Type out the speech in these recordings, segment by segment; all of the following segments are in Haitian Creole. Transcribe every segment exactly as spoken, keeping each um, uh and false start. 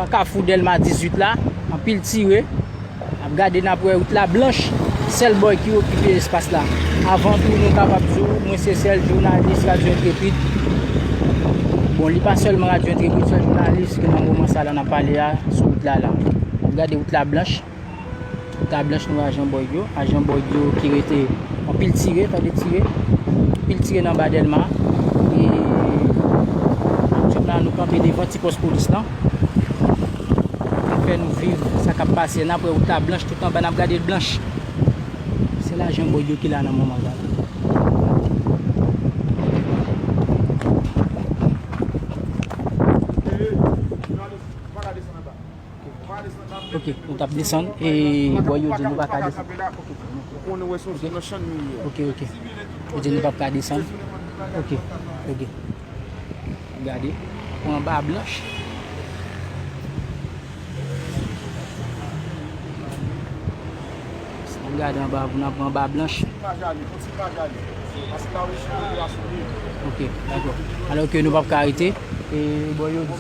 Kafou Dèlma dizuit la, anpil tire. N ap gade, n ap wè wout la blanch. Sèl bòy ki okipe espas la. Avan tou, nou kapab di w, mwen se sèl jounalis Radyo Entrepid. Bon, li pa sèlman Radyo Entrepid, sèl jounalis ki nan moman sa la n ap pale a sou wout la la. N ap gade wout la blanch. Wout la blanch, nou wè ajan bòy yo. Ajan bòy yo ki rete anpil tire, tande tire. Anpil tire nan ba Dèlma. E aktyèlman la, nou kanpe devan ti pòs polis lan. N ap fè nou viv sa k ap pase. N ap wè wout la blanch tout anba, n ap gade l blanch. Se ajan bòy yo ki la nan moman sa. Ok, nou t ap desann e bòy yo di nou pa ka desann. Ok, ok, ok. Yo di nou p ap ka desann. Ok, ok. Gade, pran anba blanch. Si nou gade anba, pou n ap pran anba blanch. Ok, dakò. Alò ke nou p ap ka rete. E bòy yo di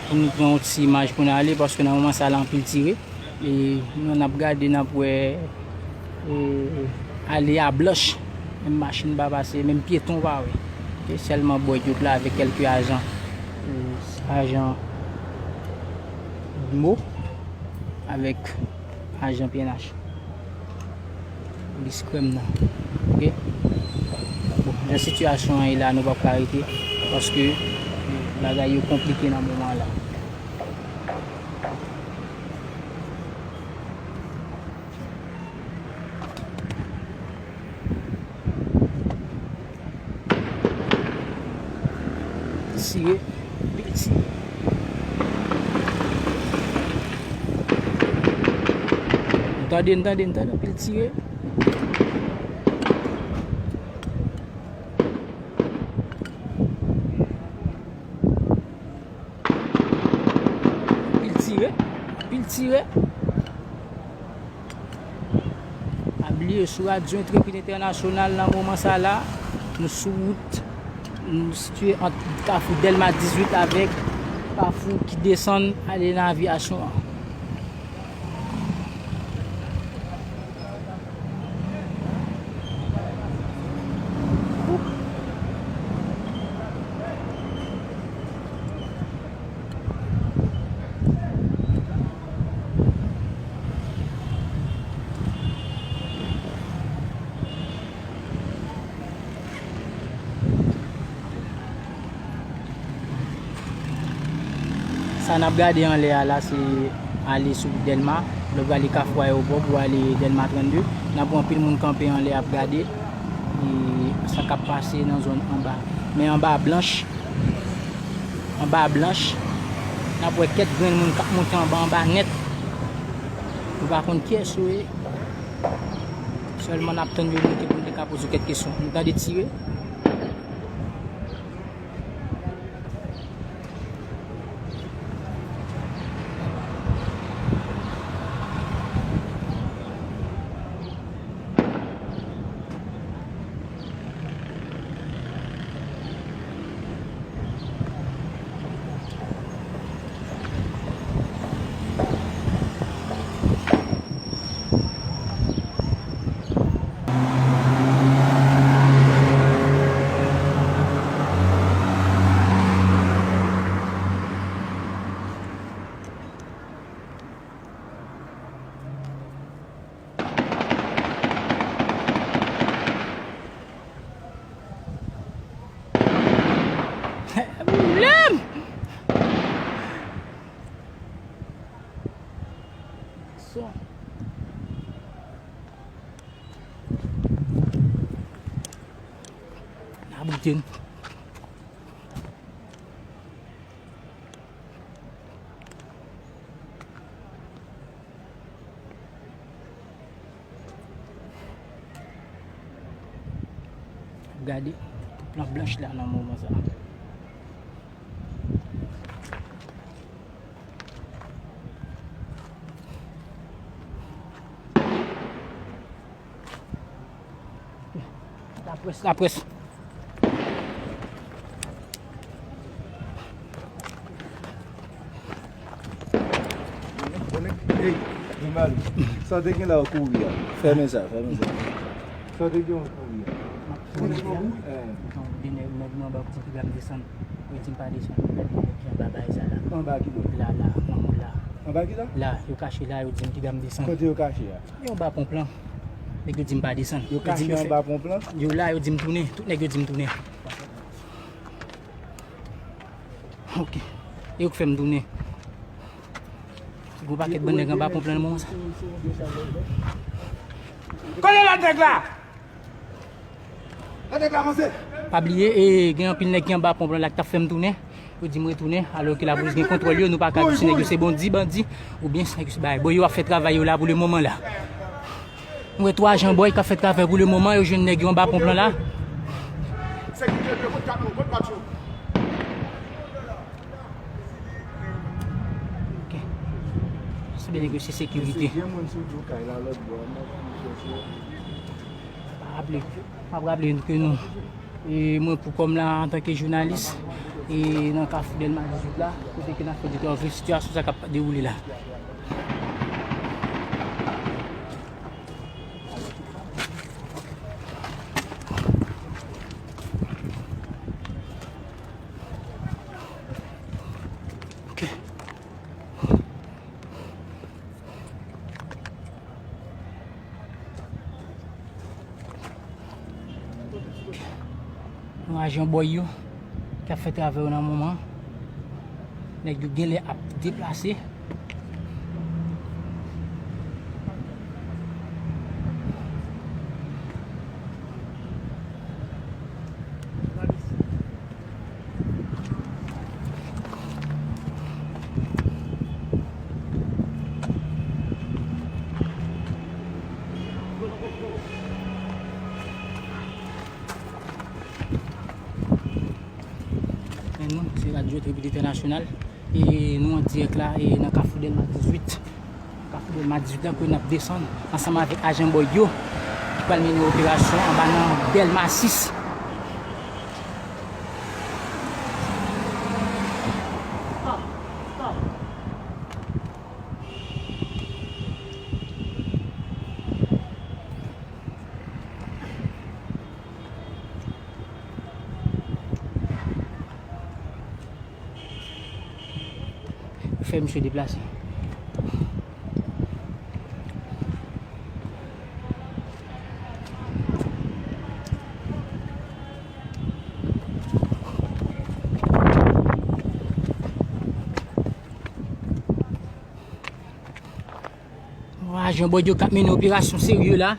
pou nou pran yon ti imaj pou n ale, paske nan moman sa la anpil tire. E nou, n ap gade, n ap wè, e, ale a blanch. Menm machin pa pase, menm pyeton pa wè. E sèlman bòy yo la avèk kèlke ajan. E, ajan mo avèk ajan P N H. Polis krèm nan. Ok? Bon, jan sitiyasyon an ye la, nou p ap ka rete. Paske bagay yo konplike nan moman la. Tire, anpil tire. N tande, n tande, n tande anpil tire. Anpil tire, anpil tire. Pa bliye, sou Radyo Entrepid Entènasyonal, nan moman sa la, nou sou wout, nou sitiye ant Kafou Dèlma dizuit avèk Kafou ki desann ale nan Aviyasyon an. Sa n ap gade anlè a la, se ale sou Dèlma, lè w prale Kafou Ayewopò pou ale Dèlma trannde. N ap wè anpil moun kanpe anlè ap gade, e, sa k ap pase nan zòn anba. Men anba a blanch, anba a blanch, n ap wè kèk grenn moun k ap monte anba, anba nèt. Nou pa konn kiyès yo ye. Sèlman n ap tann yo monte pou n te ka poze kèk kesyon. Nou tande tire. Boule m! Son. N a boute n. Gade, tout plan blanch la nan moman sa. Laprès, laprès. Ey, Jemali, sa w te gen la w kouri a? Fèmen sa, fèmen sa. Sa w te gen w kouri a? M ap kouri a. Eh. Donk, de nèg, nèg nou anba yo di m piga m desann. Yo di m pa desann. Gade nèg ki anba bagay sa la. Anba ki bò? La, la, manman la. Anba ki la? La, yo kache la, yo di m piga m desann. Kote yo kache a? Yo anba ponp lan. Nèg yo di m pa desann. Yo kache anba ponp lan? Yo la, yo di m tounen. Tout nèg yo di m tounen. Ok. E yo k fè m tounen. Gwo pakèt bann nèg anba ponp lan nan moman sa. Kote lòt nèg la? Lòt nèg la avanse. Pa bliye, e, gen anpil nèg ki anba ponp lan la ki t ap fè m tounen. Yo di m retounen, alò ke lapolis gen kontwòl yo, nou pa ka di si nèg yo se bandi, bandi, oubyen si nèg yo se bagay. Bon, yo ap fè travay yo la pou le moman la. Nou wè twa ajan bòy k ap fè travay pou le moman, yo jwenn nèg yo anba ponp lan la. Ok. Se byen ke se sekirite. Pa raple, m ap raple nou ke nou, e, mwen pou kòm la antanke jounalis, e, nan Kafou Dèlma dizuit la, kote ke n ap fè entèvyou sitiyasyon sa k ap dewoule la. Ok. Yon ajan bòy yo k ap fè travay yo nan moman. Nèg yo genlè ap deplase. Men nou, se Radyo Tribid Entènasyonal. E nou an dirèk la, e nan Kafou Dèlma dizuit. Kafou Dèlma dizuit la, kote n ap desann ansanm avèk ajan bòy yo ki pral mennen operasyon anba nan Dèlma sis. Fè misye deplase. Ajan bòy yo k ap mennen operasyon serye la.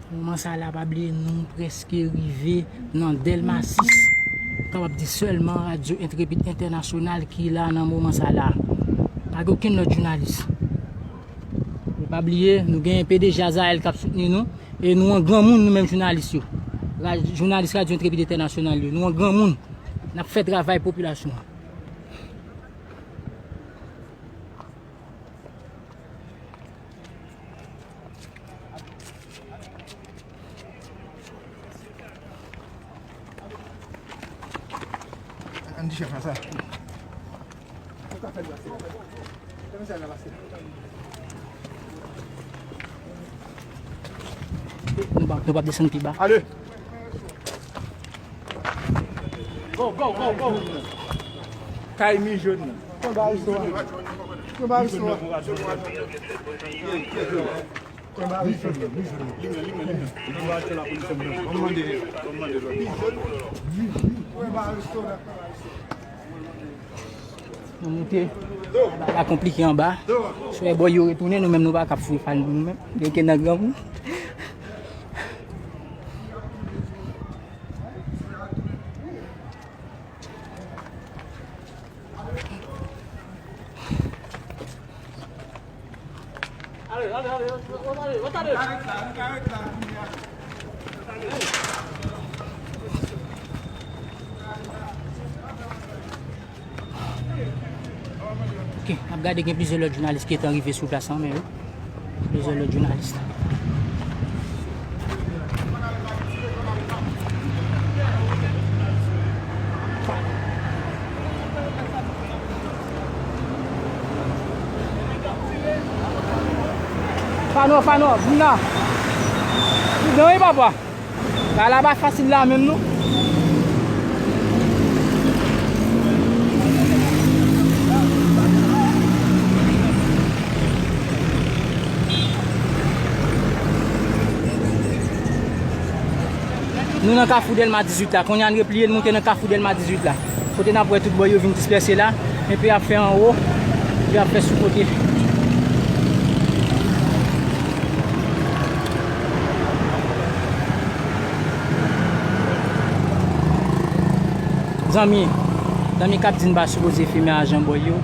Moman sa la, pa bliye, nou prèske rive nan Dèlma sis. Kapab di sèlman Radyo Entrepid Entènasyonal ki la nan moman sa la. Pa gen okenn lòt jounalis. E pa bliye, nou gen P D G Azayèl k ap soutni nou. E nou an granmoun, nou menm jounalis yo. Ra-, jounalis Radyo Entrepid Entènasyonal yo. Nou an granmoun. N ap fè travay popilasyon an. Ann di chèf la sa. Nou p ap, nou p ap desann pi ba. Ale. Go, go, go, go. Kay mi jòn nan. Konba iso a. Nou moute. Bagay la konplike anba. Frè bòy yo retounen, nou menm nou pa kab foure fal nou menm. Gen ke nan granmoun. Ok, n ap gade, gen plizyè lòt jounalis ki gentan rive sou plas lan, men yo. Plizyè lòt jounalis. Fano, Fano, vin la. Pridan wi, papa. Bagay la pa fasil la menm non. Nou nan Kafou Dèlma dizuit la. Kounye a n repliye, n moute nan Kafou Dèlma dizuit la. Kote n ap wè tout bòy yo vin dispèse la. Epi y ap fè anwo, epi y ap fè sou kote. Zanmi, zanmi k ap di n pa sipoze filme ajan bòy yo,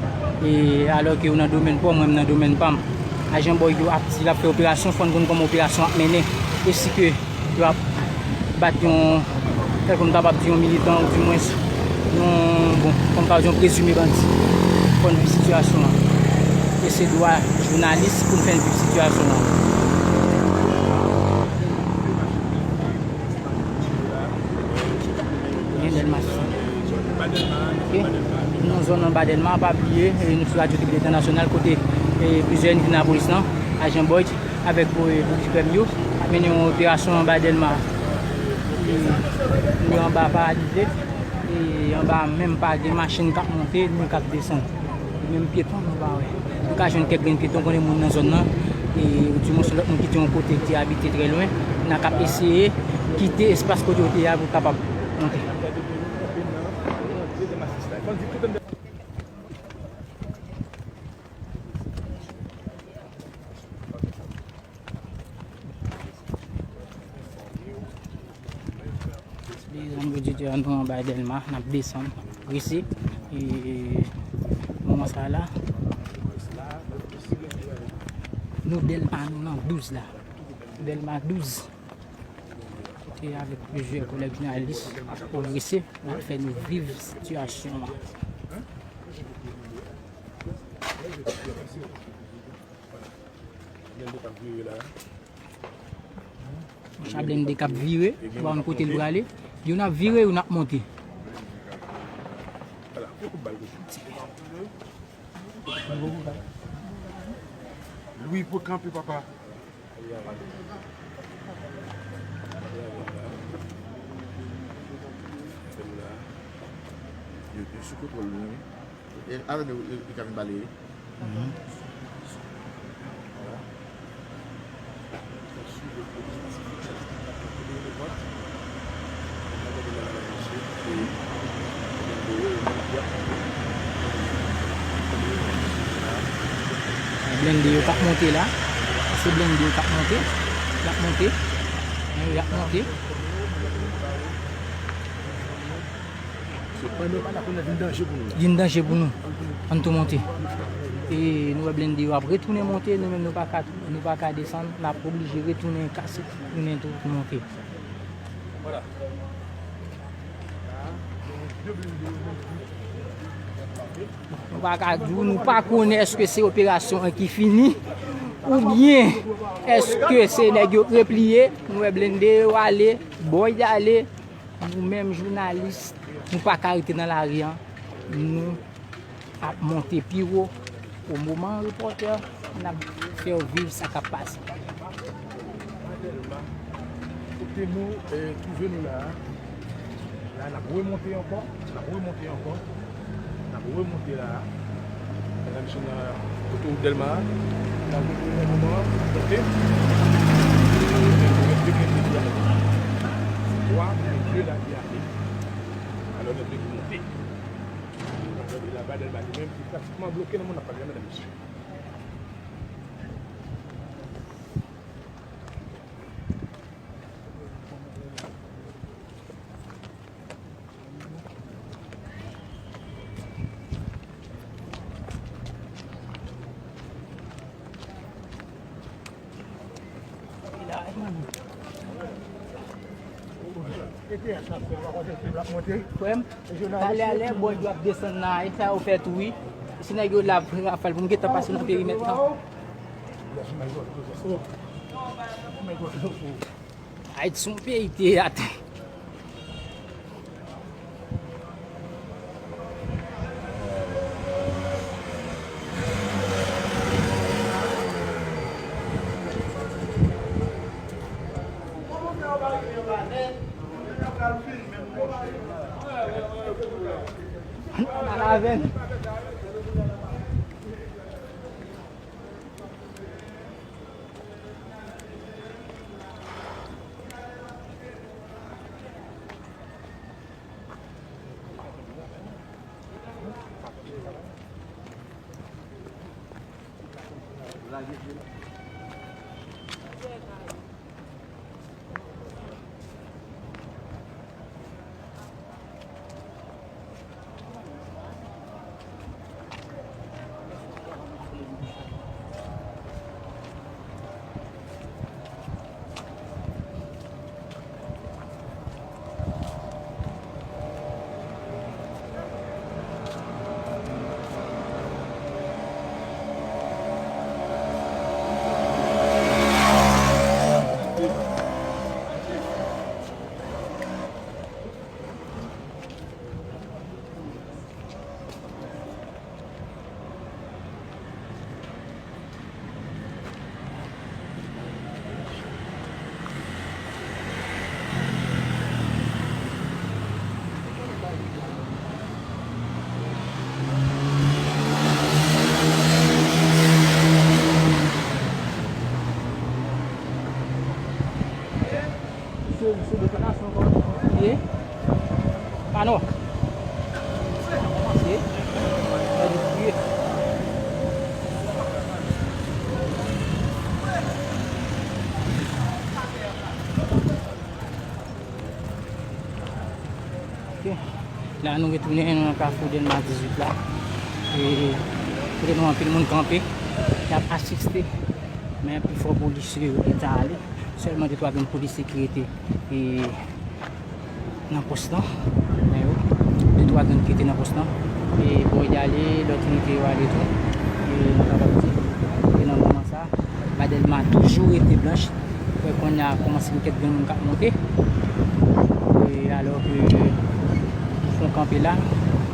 e alò ke yo nan domèn pa w, mwen m nan domèn pa m. Ajan bòy yo ap di l ap fè operasyon, fò n konn kòman operasyon ap mennen. E si ke yo ap bat yon, kèlkonn, m kapab di yon militan, ou dimwens yon, bon, kòm pa di yon prezime bandi. Fò n viv sitiyasyon an. E se dwa jounalis pou n fè n viv sitiyasyon an. Gen Dèlma. Ok. Nou nan zòn anba Dèlma, pa bliye, e nou sou Radyo Tribune Entènasyonal, kote, e, plizyè inite nan lapolis lan, ajan Boyd, avèk, e, gwoup Dikrèm yo, ap mennen yon operasyon anba Dèlma. E, nou anba paralize, e anba menm pa gen machin k ap monte, ni k ap desann. Menm pyeton nou pa wè. Nou ka jwenn kèk grenn pyeton, konnen moun nan zòn nan, e, ou dimwens lòt moun ki te yon kote, ki te abite trè lwen, nan k ap eseye kite espas kote yo te ye a pou kapab monte. Lezanmi oditè, nou anba Dèlma, n ap desann, prese. E moman sa la, nou Dèlma, nou nan douz la. Dèlma douz. Kote avèk plizyè kolèg jounalis ap pwogrese, n ap fè nou viv sitiyasyon an. Blende k ap vire la. Yon cha blende k ap vire, pa konn kote l prale. Youn ap vire, youn ap monte. Ala, yon kout bal kote. Louis, pran kanpe, papa. Yo, yo sou kontwòl nou, wi. E, atann, yo, yo, yo ka vin bale, wi. Mhm. Blende yo k ap monte la. Se blende yo k ap monte. Y ap monte. Y ap monte. Vin danje pou nou. Ann tou monte. E nou wè blende yo ap retounen monte, nou menm nou pa ka, nou pa ka desann, n ap oblije retounen kase, retounen tou pou monte. Nou pa ka di w, nou pa konnen èske se operasyon an ki fini, oubyen èske se nèg yo k repliye, nou wè blende yo ale, Boyd ale, nou menm jounalis, nou pa ka rete nan lari an, nou ap monte pi wo. O moman, repòtè, n ap fè w viv sa k ap pase. Kote nou, eh, twouve nou la a, la, n ap remonte ankò, n ap remonte ankò, n ap remonte la a. Misye nan otowout Dèlma a, la vin yon moman monte. E nou eksplike l depi twa, men de la di ase. Alò, nou vle monte. Alò, e laba Dèlma li menm, li pratikman bloke nan moun ap pale a, medam, mesye. Frè m, talè a lè bòy yo ap desann nan, e sa yo fè tou wi. Si nèg yo la ap fè rafal pou m gentan pase nan perimèt lan. Ayiti se yon peyi teyat. Ye? Pano. Ye? Gade kriye. Ok. La, nou retounen, nou nan kafou Dèlma dizuit la. E kote nou anpil moun kanpe, y ap asiste. Men pifò polisye yo gentan ale. Sèlman de twa grenn polisye ki rete e nan pòs lan. Men yo, de twa grenn ki rete nan pòs lan. E bò y ale, lòt rete yo ale tou. E nou kapab di, e nan moman sa, ba Dèlma toujou rete blanch. Wè kounye a kòmanse gen kèk grenn moun k ap monte. E alò ke nou fè yon kanpe la.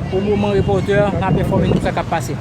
Pou moman, repòtè, n ap enfòme nou sa k ap pase.